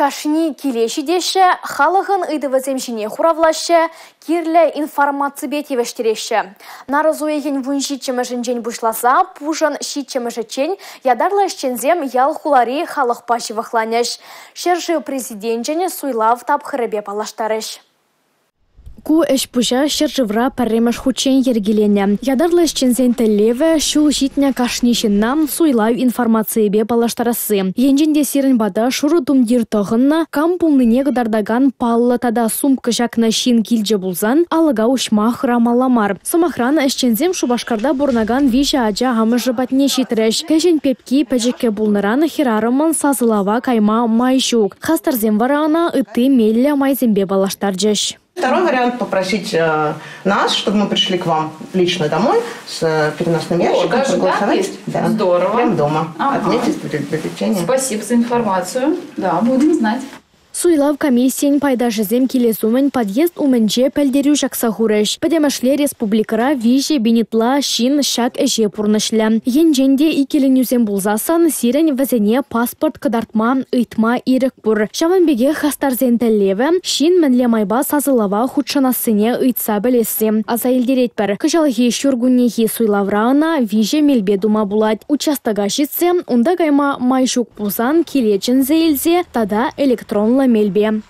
Кашни киле ҫитеҫҫӗ, халӑхӑн ыйтӑвӗсем ҫине хуравлаҫҫӗ, кирлӗ информаципе тивӗҫтереҫҫӗ. Нарӑс уйӑхӗн 17-мӗшӗнчен пуҫласа пушӑн 7-мӗшӗччен ятарлӑ ӗҫченсем ял-хулари халӑхпа ҫывӑхланӗҫ. Ҫӗршыв Президенчӗн суйлав тапхӑрӗпе паллаштарӗҫ. Ку ӗҫ-пуҫа ҫӗршывра пӗрремӗш хутчен йӗркеленӗ. Ятарлӑ ӗҫченсен тӗллевӗ – ҫул ҫитнӗ кашни ҫынна суйлав информацийӗпе паллаштарасси. Енчен те сирӗн пата шурӑ тумтир тӑхӑннӑ, кам пулнине кӑтартакан паллӑ тата сумка ҫакнӑ ҫын килчӗ пулсан алӑка уҫма хӑрамалла мар. Сӑмахран, ӗҫченсем Шупашкарта пурӑнакан виҫӗ ача амӑшӗ патне ҫитрӗҫ. Кӗҫӗн пепки пӗчӗккӗ пулнӑран хӗрарӑмӑн сасӑлава кайма май ҫук. Хастарсем вара ӑна ытти меллӗ майсемпе паллаштарчӗҫ. Второй вариант – попросить нас, чтобы мы пришли к вам лично домой с переносным ящиком, О, даже так проголосовать. есть? Да. Здорово. Прям дома. Ага. Отметить бюллетени. Спасибо за информацию. Да, будем знать. Суйлав комиссийӗн пайташӗсем килес умӗн подъезд умӗнче пӗлтерӳ ҫакса хурӗҫ. Пӗтӗмӗшле республикӑра 3 пин ытла ҫын ҫак ӗҫе пурнӑҫлӗ. Енчен те иккӗленӳсем пулсассӑн сирӗн вӗсене паспорт кӑтартма ыйтма ирӗк пур. Ҫавӑн пекех хастарсен тӗллевӗ – ҫын мӗнле майпа сасӑлава хутшӑнассине ыйтса пӗлесси. Аса илтеретпӗр, кӑҫалхи ҫуркуннехи суйлавра ӑна 3 мелпе тума пулать. Участока ҫитсе унта кайма май ҫук пулсан киле чӗнсе илсе тата электронлӑ мелпе.